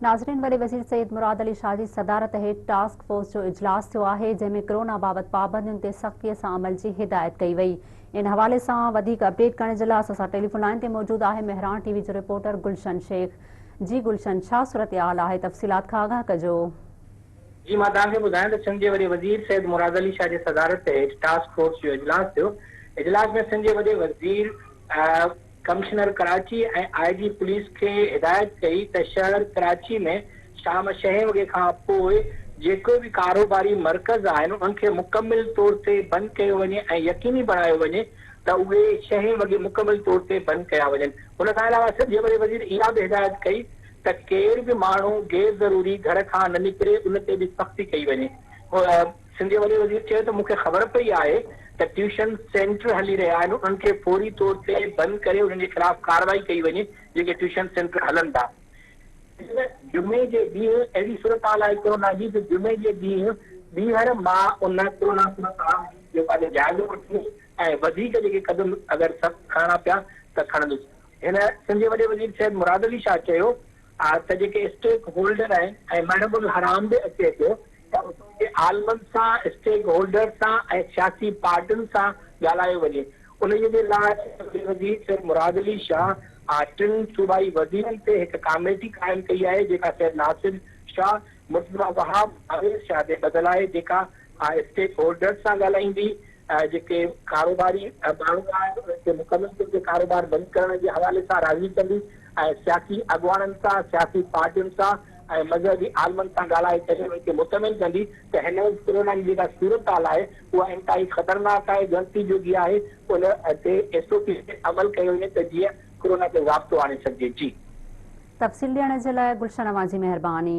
ناظرين وڏي وزير سيد مراد علي شاهه جي صدارت هيٺ ٽاسڪ فورس جو اجلاس ٿيو آهي جنهن ۾ ڪرونا بابت پابندين تي سختي سان عمل جي هدايت ڪئي وئي ان حوالي سان وڌيڪ اپڊيٽ ڪرڻ جي لاء اسان سان ٽيليفون لائين تي موجود آهي مهراڻ ٽي وي جو رپورٽر گلشن شيخ جي گلشن ڇا صورتحال آهي تفصيلات کان آگاهه ڪجو. جي مان توهان کي ٻڌايان ته سنڌ جي وڏي وزير سيد مراد علي شاهه جي صدارت هيٺ ٽاسڪ فورس جو اجلاس ٿيو اجلاس ۾ سنڌ جي وڏي وزير ڪمشنر ڪراچي ۽ آء جي پوليس کي هدايت ڪئي ته شهر ڪراچي ۾ شام ڇهين وڳي کان پوء جيڪي به ڪاروباري مرڪز آهن انهن کي مڪمل طور تي بند ڪيو وڃي ۽ يقيني بڻايو وڃي ته اهي ڇهين وڳي مڪمل طور تي بند ڪيا وڃن. ان کان علاوه سنڌ جي وڏي وزير اها به هدايت ڪئي ته ڪير به ماڻهو غير ضروري گهر کان نه نڪري ان تي به سختي ڪئي وڃي. سنڌ جي وڏي وزير چيو ته مون کي خبر پئي آهي ته ٽيوشن سينٽر هلي رهيا آهن انهن کي فوري طور تي بند ڪري انهن جي خلاف ڪارروائي ڪئي وڃي جيڪي ٽيوشن سينٽر هلن ٿا. جمعي جي ڏينهن اهڙي صورتحال آهي ڪرونا جي جو جمعي جي ڏينهن ٻيهر مان ان ڪرونا صورتحال جو پنهنجو جائزو وٺندس ۽ وڌيڪ جيڪي قدم اگر سخت کڻڻا پيا ته کڻندس. هن سنڌ جي وڏي وزير سيد مراد علي شاهه چيو ته جيڪي اسٽيڪ هولڊر آهن ۽ محرم الحرام به اچي پيو ته اتان جي عالمن سان، اسٽيڪ هولڊرز سان ۽ سياسي پارٽين سان ڳالهايو وڃي. انهيء جي لاء وڏي وزير سيد مراد علي شاهه ٽن صوبائي وزيرن تي هڪ ڪاميٽي قائم ڪئي آهي جيڪا سيد ناصر شاهه، مرتضيٰ وهاب، اويس شاهه تي ٻڌل آهي جيڪا اسٽيڪ هولڊرز سان ڳالهائيندي جيڪي ڪاروباري ماڻهو آهن انهن کي مڪمل طور تي ڪاروبار بند ڪرڻ جي حوالي سان راضي ڪندي ۽ سياسي اڳواڻن سان، سياسي پارٽين سان ۽ مذهبي عالمن سان ڳالهائي ڪري انهن کي مطمئن ڪندي ته هن وقت ڪورونا جي جيڪا صورتحال آهي اها انتهائي خطرناڪ آهي، ڳڻتي جوڳي آهي، ان تي ايس او پي تي عمل ڪيو وڃي ته جيئن ڪورونا تي ضابطو آڻي سگهجي. جي. تفصيل ڏيڻ جي لاء گلشن اوهان جي مهرباني.